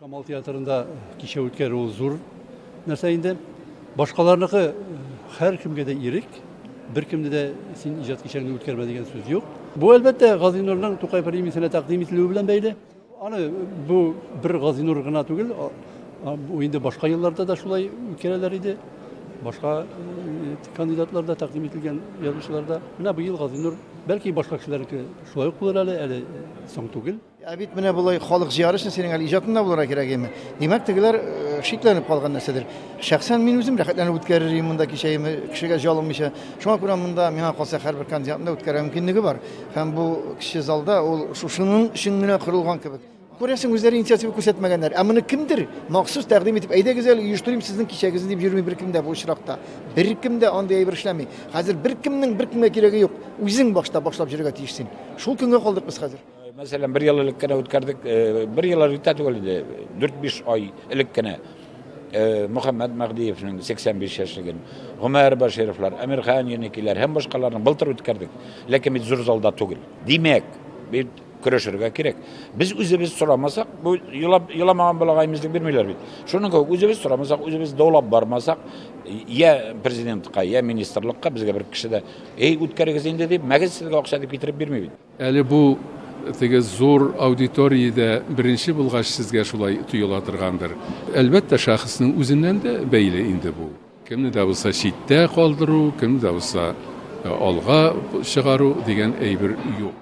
Камал театрында кичә үткәрү ул зур нәрсә инде. Башкаларныкы һәркемгә дә ирек, беркемне дә син иҗат кичәңне үткәрмә дигән сүз юк. Бу, әлбәттә, Газинурның Тукай премиясенә тәкъдим ителүе белән бәйле. Аны бу бер Газинур гына түгел, бу инде башка елларда да шулай үткәрәләр иде. Башка кандидатлар да тәкъдим ителгән язучылар да. Менә быел Газинур, бәлки башка кешеләрнеке шулай ук булыр әле, әле соң түгел. Ә бит менә болай халык җыяр өчен синең әле иҗатың да булырга кирәк име? Димәк, тегеләр шикләнеп калган нәрсәдер. Шәхсән мин үзем рәхәтләнеп үткәрер идем монда кичә име, кешегә җалынмыйча. Шуңа күрә монда миңа калса һәрбер кандидатның да үткәрә мөмкинлеге бар. Һәм бу кече залда ул шушының өчен генә корылган кебек. Күрәсең, үзләре инициатива күрсәтмәгәннәр. Ә моны кемдер махсус тәкъдим итеп, әйдәгез әле, оештырыйм сезнең кичәгезне дип йөрми беркем дә бу очракта. Беркем дә андый әйбер эшләми. Хәзер беркемнең беркемгә кирәге юк. Үзең башта башлап йөрергә тиеш син. Шул көнгә калдык без хәзер. Мәсәлән, бер ел элек кенә үткәрдек, бер ел элек тә түгел инде, 4-5 ай элек кенә Мөхәммәд Мәһдиевнең 85 яшьлеген, Гомәр Башировлар, Әмирхан Еникиләр һәм башкаларның былтыр үткәрдек. Ләкин бит зур залда түгел. Димәк, бит көрәшергә кирәк. Без үзебез сорамасак, бу елап еламаган балага имезлек бирмиләр бит. Шуның кебек үзебез сорамасак, үзебез даулап бармасак, я президентка, я министрлыкка безгә бер кеше дә, "Эй, үткәрегез инде" дип, мәгез сезгә акча дип китереп бирми бит. Әле бу теге зур аудиториядә беренче булгач сезгә шулай тоела торгандыр. Әлбәттә, шәхеснең үзеннән дә бәйле инде бу. Кемне дә булса читтә калдыру, кемне дә булса алга чыгару дигән әйбер юк.